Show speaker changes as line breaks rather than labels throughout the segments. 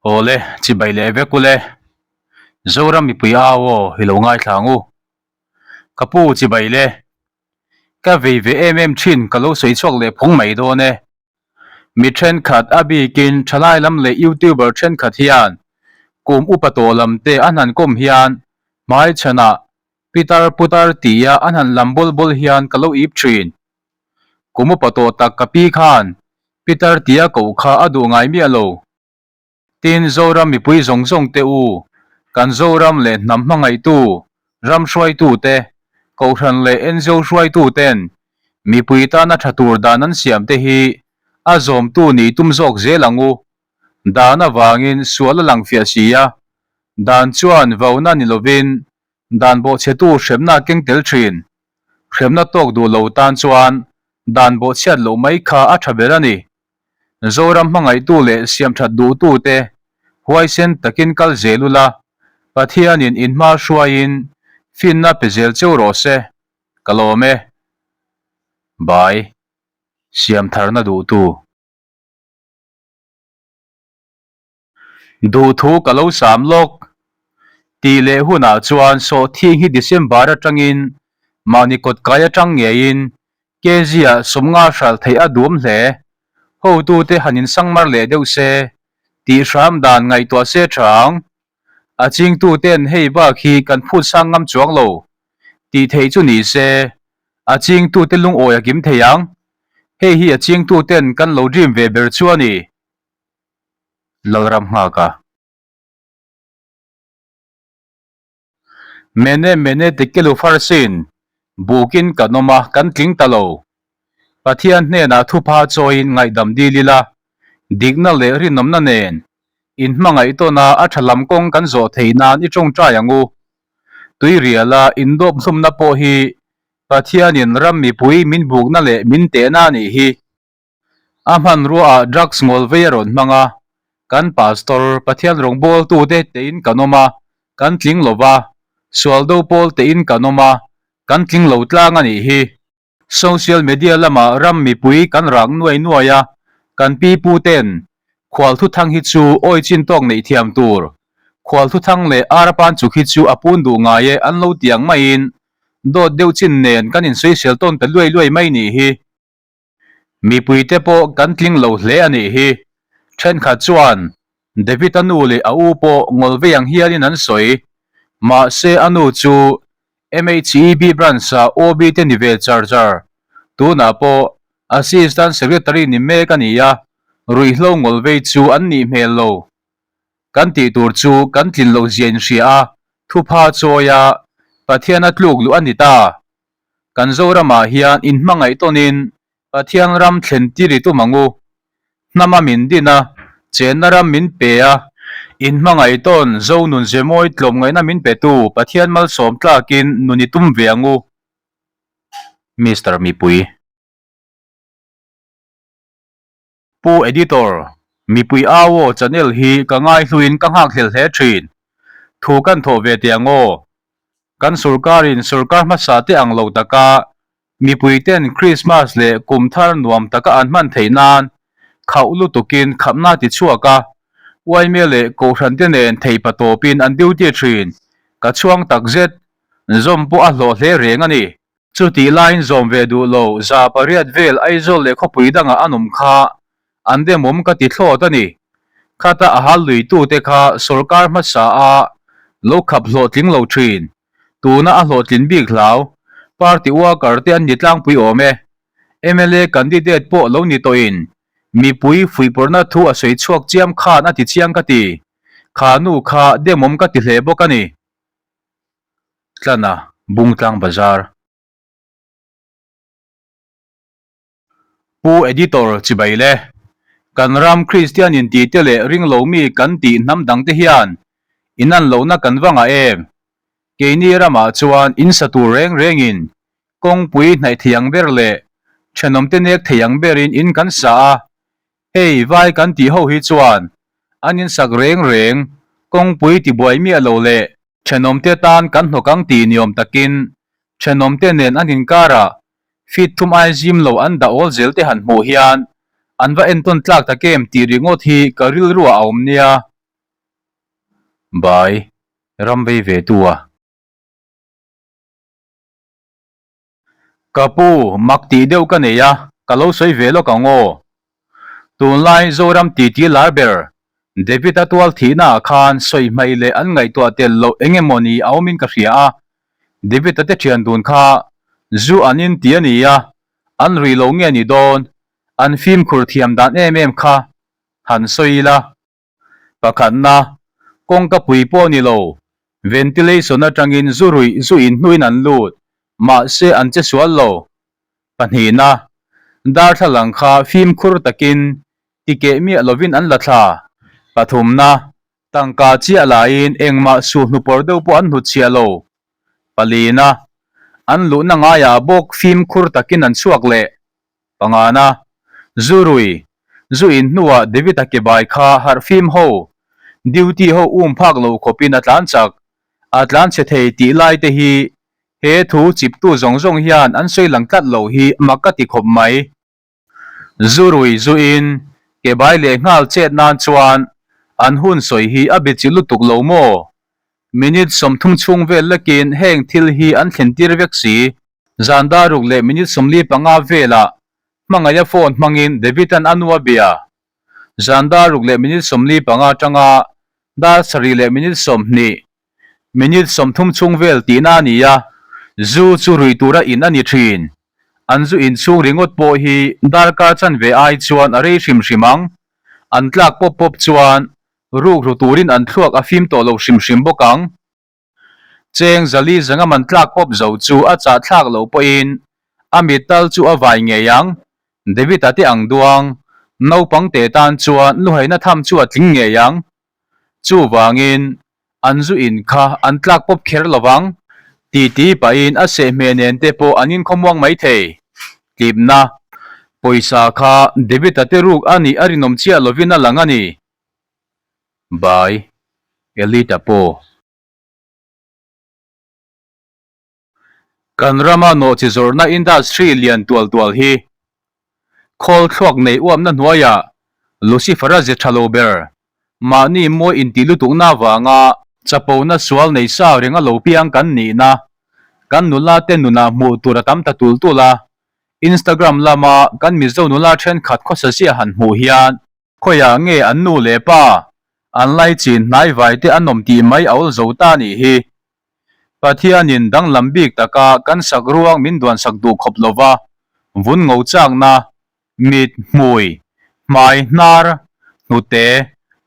Awle, chibai leh vek ule. Zoram mipui au aw i lo ngaithla ang u. Ka pu chibai le. Ka vei ve em em thin ka lo sawi chhuak leh phawng mai dawn e. Mi thenkhat a bikin thalai lam leh youtuber thenkhat hian kum upa tawh lam te an han kawm hian hmaichhanah pitar putar tia an han lam bawl bawl hian ka lo ip thin. Kum upa tawh tak ka pi khan pitar tia koh kha a duh ngai miah lo. Tin, Zoram mipui zawng zawng te u, kan Zoram leh hnam hmangaihtu, ram hruaitu te, Kohhran leh NGO hruaitu ten mipui tana tha tur dan an siam te hi a zawmtu nih tum zawk zel ang u. Dan avangin sual a lang fiah si a, dan chuan vauna ni lovin dan bawhchhetu hremna a keng tel thin. Hremna tawk duh lo tan chuan dan bawhchhiat loh mai kha a tha ber a ni. Zoram hmangaihtu leh siamthat duhtute huaisen takin kal zel ula, Pathianin inhma hruaiin finna pe zel cheu rawh se. Ka lawm e. Bai. Siamtharna duhtu. Duhthu ka lo sam lawk. Tih leh hunah chuan sawhthing hi December atangin mahni kawt kai atang ngeiin kg ah sawmnga hralh theih a duam hle. Hotute han insangmar leh deuh se, tih hram dan ngaihtuah se tha ang. A chingtuten hei bak hi kan phut sang ngam chuang lo tih theih chu ni se, a chingtute lungawi a kim thei ang. Hei hi a chingtuten kan lo dream ve ber chu a ni. Lalram nghak a. Mene mene tikelu farsin, bukin kan awm a, kan tling ta lo. Pathian hnenah thupha chawiin ngaihdam dil ila, dikna leh rinawmna nen inhmangaih tawna a tha lam kawng kan zawh theih nan i tawngtai ang u. Tuiriala indawp hlumna pawh hi Pathianin ram mipui min bukna leh min tehna a nih hi. A hmanrua ah drugs ngawl vei a rawn hmang a, kan pastor, Pathian rawngbawltu te tein kan awm a, kan tling lo va, sual do pawl tein kan awm a, kan tling lo tlang a nih hi. Social media lamah ram mipui kan rak nuai nuai a, kan pi pu ten khual thuthang hi chu awi chin tawk neih thiam tur, khual thuthang leh arapan chuk hi chu a pun duh ngai e an lo ti ang maiin dawt deuh chin nen kan insawisel tawn ta luai luai mai nih hi. Mipuite pawh kan tling lo hle a nih hi. Thenkhat chuan David-a nu leh a u pawh ngawl vei ang hialin an sawi. Mahse a nu chu MHEB branch-ah OB te ni ve char char. Tunah pawh Assistant Secretary ni mek a ni a, ruihhlo ngawl vei chu an nih hmel lo. Kan tih tur chu kan tlin loh zia inhria a, thupha chawi a, Pathian a tluk luh a ni ta. Kan Zoramah hian inhmangaih tawnin Pathian ram thlen tir i tum ang u. Hnama min din a, chenna ram min pe a, inhmangaih tawn Zo nun ze mawi tlawmngaihna min petu Pathian malsawm tlakin nun i tum ve ang u. Mister Mipui. Pu Editor, Mipui au aw channel hi ka ngaihluin ka nghakhlel hle thin. Thu kan thawh ve teh ang aw. Kan sorkarin sorkar hmasa te ang lo taka mipui ten Krismas leh kum thar nuam taka an hman theih nan khauh lutukin khapna ti chhuak a, uaime leh kohhran te nen theipa tawpin an duty thin. Ka chhuang takzet, zawm pawh a hlawh hle reng a ni. Chutih laiin zawm ve duh lo 800 vel Aizawl leh khawpui dangah an awm kha an demawm ka ti thlawt a ni. Khata a hal luitute kha sawrkar hmasa a lo khap hlawhtling lo thin. Tuna a hlawhtlin bik hlau party worker te an ni tlangpui awm e. Mla candidate pawh lo ni tawhin mipui fuihpawrhna thu a sawi chhuak chiam khan a ti chiang ka ti. Kha nu kha demawm ka ti hle bawk a ni. Tlana Bungtlang Bazar. Pu Editor Chibai le. Kan ram Kristian in tih te leh ringlo mi kan tih hnam dang te hian in an lohna kan va ngah em? Keini ramah chuan in sa tur reng rengin kawngpui hnaih thei ang ber leh thenawm te nek thei ang berin in kan sa a, hei vai kan tih ho hi chuan an in sak reng reng kawngpui tibuai miah lo leh Thenawmte tan kan hnawk ang tih ni awm takin thenawmte nen an inkarah feet thum ai zim lo an dah awl zel te han hmuh hian an va entawn tlak tak em tih ringawt hi ka rilruah a awm nia. Bai, ram vei ve tu a. Ka pu, mak tih deuh ka nei a, ka lo sawi ve lawk ang aw. Tunlai Zoram titi lar ber, David-a tual thihna ah khan sawi hmaih leh an ngaihtuah tel loh eng emaw ni a awmin ka hria a. David-a te thian dun kha zu an in ti a ni a, an rui lo nge ni dawn, an fimkhur thiam dan em em kha han sawi ila. Pakhatna, kawngka pui pawh ni lo, ventilation atangin zu ruih zu in hnuin an lut, mahse an che sual lo. Pahnihna, darthlalang kha fimkhur takin tikeh miah lovin an la thla. Pathumna, tangka chiah laiin engmah su hnupawr deuh pawh an hnutchhiah lo. Palina, an luhna ngaiah bawk fimkhur takin an chhuak leh. Pangana, Zu rui, zu in hnuah David-a ke bai kha harh fim ho, duty ho um phak lo khawpin a tlan chak, a tlan chhe thei tih lai te hi he thu chiptu zawng zawng hian an sawi lang tlat lo hi mak ka ti khawp mai. Zu rui, zu in, ke bai leh nghal chet nan chuan an hun sawi hi a bi chi lutuk lo maw? Minute 30 chhung vel lekin heng thil hi an thlen tir vek si. Zan dar ruk leh minute 45 velah hmangaih a phone hmangin David-a'n a nu a bia. Zan dar ruk leh minute 45 atanga dar sarih leh minute 20, minute 30 chhung vel tihna a ni a, zu chu rui tura in a ni thin. An zu inchhung ringawt pawh hi darkar chanve ai chuan a rei hrim hrim ang. An tlak pawp pawp chuan ruk ru turin an thluak a fim tawh lo hrim hrim bawk ang. Cheng zali zanga man tlak pawp zo chu a chah thlak loh pawhin a mit tal chu a vai ngei ang. David-a te ang duang, naupang te tan chuan luhaina tham chu a tling ngei ang. Chuvangin an zu in kha an tlak pawp kher lo vang. Titi pahin a sehhmeh nen te pawh an inkhawmuang mai thei. Tlipna, pawisa kha David-a te ruk a nih a rinawm chiah lovin a lang a ni. By Elita Poe. Kan rama nawhchi zawrhna industry lian tual tual hi khawl thluak nei uapna hnuaiah Lucifer-a ze tha lo ber, mahni mawi intih lutukna avanga chapona sual nei sa ringa lo piang kan nihna kan nula te nunah hmuh tur a tam ta tul tul a, Instagram lama kan Mizo nula thenkhat khawsa zia han hmuh hian Khawiah nge an nu leh pa an laichin hnaivai te an awm tih mai a awl zo ta nih hi. Pathianin danglam bik taka kan sak ruang min duan sak duh khawp lova, vun ngo chakna, mit, hmui, hmai, hnar, hnute,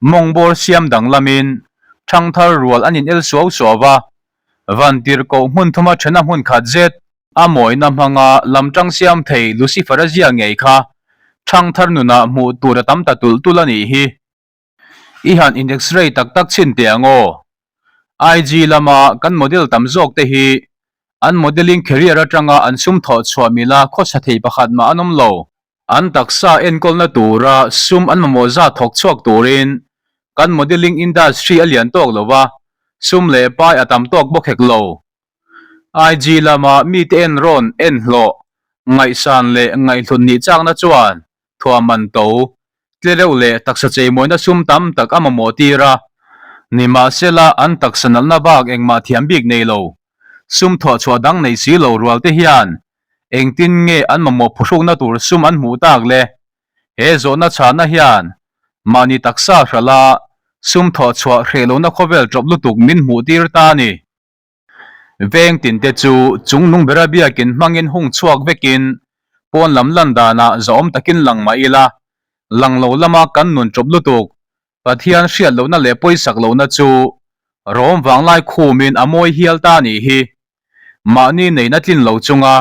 mawngbawr siam danglamin thangthar rual an in el suau suau va, vantirhkoh hmun thuma thena hmun khat zet A mawina hmanga lamtang siam thei Lucifer-a zia ngei kha thangthar nunah hmuh tur a tam ta tulh tulh a nih hi. I han in x-ray tak tak chhin teh ang aw. IG lama kan model tam zawk te hi an modelling career atanga an sum thawh chhuah mila khawsa thei pakhat mah an awm lo. An taksa enkawlna tura sum an mamawh zat thawk chhuak turin kan modelling industry a lian tawk lo va, sum leh pai a tam tawk bawk hek lo. IG lama mite en rawn en hlawh, ngaihsan leh ngaihhlut nih chakna chuan thuam man to, tle reuh leh taksa cheimawina sum tam tak a mamawh tir a. Nimahsela an taksa nalhna bak engmah thiam bik nei lo, sum thawhchhuah dang nei si lo rual te hian engtin nge an mamawh phuhrukna tur sum an hmuh tak le? He zawhna chhana hian mahni taksa hralh a sum thawhchhuah hreh lohna khawvel ṭawp lutuk min hmuh tir ta a ni. Veng tin te chu chung nung bera biakin hmangin hung chhuak vekin pawn lam lan danah zahawm takin lang mah ila, lang lo lama kan nun ṭawp lutuk, Pathian hriat lohna leh pawisak lohna chu rawm vanglai khumin a mawi hial ta nih hi. Mahni neihna tlin lo chunga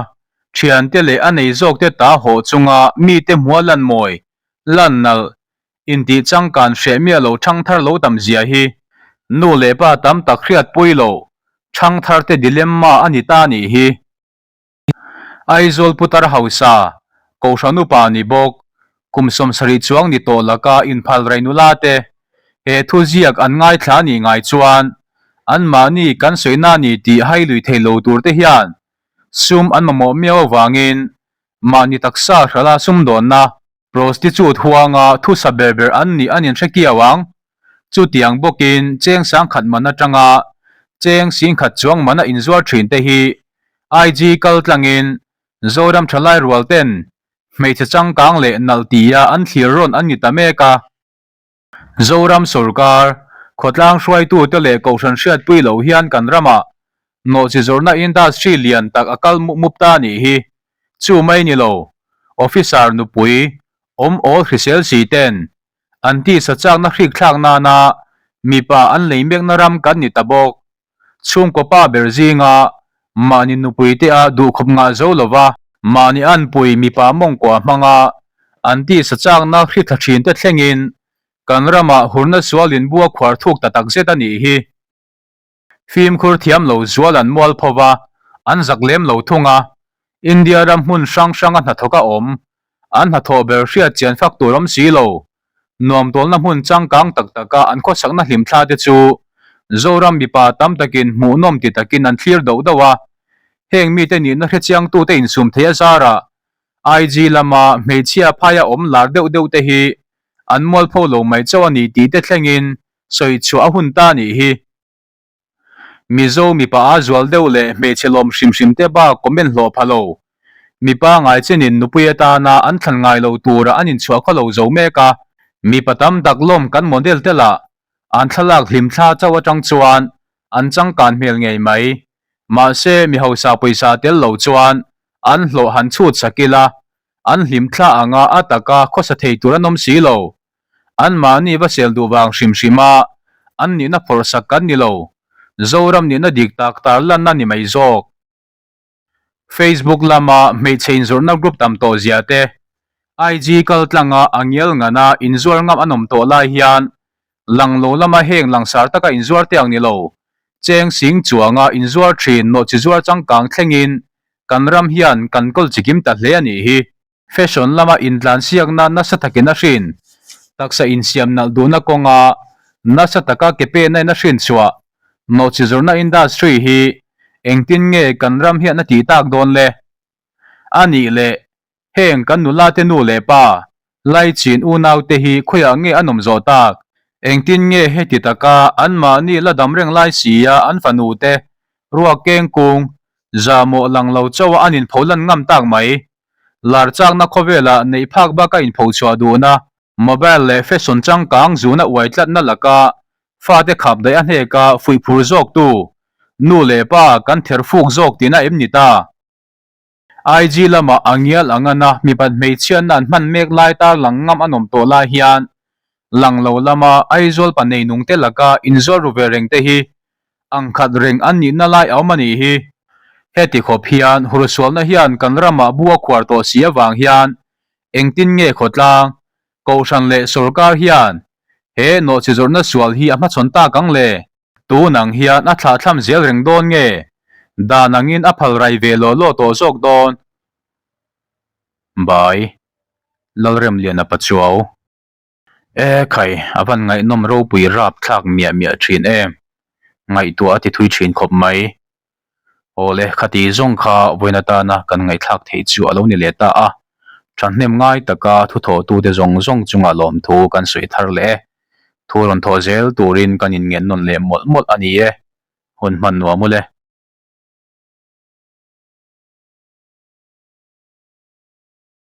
ṭhiante leh a nei zawkte ta haw chunga mite hmua lan mawi, lan nalh, Intih changkan hreh miah lo thangthar lo tam zia hi nu leh pa tam tak hriat pui lo thangthar te dilemma a ni ta nih hi. Aizawl putar hausa, Kohhran upa ni bawk, kum 70 chuang ni tawh laka inphal rei nula te he thu ziak an ngaithla nih ngai chuan anmahni kan sawina ni tih hai lui thei lo tur te hian sum an mamawh miau avangin mahni taksa hrala sumdawnna Prostitute huanga thusa ber ber an nih an inhre kiau ang. Chutiang bawkin cheng sangkhat man atanga cheng singkhat chuang mana inzuar thin te hi IG kal tlangin Zoram thalai rual ten hmeichhe changkang leh nalh tia an thlir rawn an ni ta mek a. Zoram sorkar, khawtlang hruaitute leh kohhran hriatpui lo hian kan ramah nawhchi zawrhna industry lian tak a kal mup mup ta a nih hi. Chu mai ni lo, officer nupui awm awl hrisel si ten an tisa chakna hrik thlak nana mipa an lei mekna ram kan ni ta bawk. Chhungkaw pa ber zinga mahni nupuite a duhkhawp ngah zo lova, mahni anpui mipa mawngkua hmanga an tisa chakna hri thla thin te thlengin kan ramah hurna sual inbua khuar thuk ta takzet a nih hi. Fimkhur thiam lo zual an mual pho va, an zak lem lo thung a. India ram hmun hrang hranga hnathawk a awm, an hnathawh ber hriat chian fak tur awm si lo. Nuamtawlna hmun changkang tak taka an khawsakna hlimthla te chu Zoram mipa tam takin hmuhnawm ti takin an thlir doh doh a. Heng mite nihna hrechiangtute insum thei a zarah IG lama hmeichhia phaia awm lar deuh deuh te hi an mualpho lo mai chauh a ni tih te thlengin sawi chhuah a hun ta nih hi. Mizo mipa a zual deuh leh hmeichhe lawm hrim hrim te bak comment hlawh pha lo. Mipa ngai chenin nupui atana an thlan ngai lo tura an inchhuah khaw lo zo mek a, mipa tam tak lawm kan model te lah an thlalak hlim thla chauh atang chuan an changkan hmel ngei mai. Mahse mi hausa pawisa tel lo chuan an hlawh han chhut sak ila an hlim thla anga a taka khawsa thei tur an awm si lo. Anmahni va sel duh vang hrim hrim a, an nihna phawrh sak kan ni lo. Zoram nihna dik tak tar lanna ni mai zawk. Facebook lama hmeichhe inzawrhna group tam tawh zia te, IG kal tlanga a ngial ngana inzuar ngam an awm tawh lai hian lang lo lama heng langsar taka inzuar te ang ni lo. Cheng sing chuanga inzuar thin nawhchi zuar changkang thlengin kan ram hian kan kawl chikim ta hle a nih hi. Fashion lama intlansiakna nasa takin a hrin, taksa insiam nalh duhna kawnga nasa taka ke pena in a hrin chhuah nawhchi zawrhna industry hi engtin nge kan ram hian a tih tak dawn le? A nih leh, heng kan nula te nu leh pa, laichin unau te hi khawiah nge an awm zawh tak? Engtin nge heti taka anmahni la dam reng lai sia an fanu te ruak keng kung zahmawh lang lo chauha an inpholan ngam tak mai? Lar chakna khawvelah neih phak baka inphochhuah duhna, mobile leh fashion changkang zuna uai tlatna laka fate khap daih a hneka fuih phur zawktu nu leh pa kan ther fuk zawk tihna em ni ta? IG lamah a ngial ang ana mipat hmeichhiatna an hman mek lai tarlang ngam an awm tawh lai hian lang lo lama Aizawl pa neinungte laka inzual ru ve reng te hi Ang khat reng an nihna lai a awm a nih hi. Heti khawp hian hursualna hian kan ramah bu a khuar tawh si avang hian engtin nge khawtlang, kohhran leh sorkar hian he nawhchi zawrhna sual hi a hmachhawn tak ang le? Tun ang hian a thlahthlam zel reng dawn nge? Dan angin a phal rai ve law law tawh zawk dawn? Bai Lalremliana Pachuau. E khai, a van ngaihnawm ropui rap thlak miah miah thin em? Ngaihtuah a ti thui thin khawp mai. Awle, khati zawng kha vawiin atana kan ngaihthlak theih chu a lo ni leh ta a. Thahnem ngai taka thuthawhtute zawng zawng chunga lawmthu kan sawi thar leh e. Thu rawn thawh zel turin kan inngen nawn leh mawlh mawlh a ni e. Hun hman nuam u le.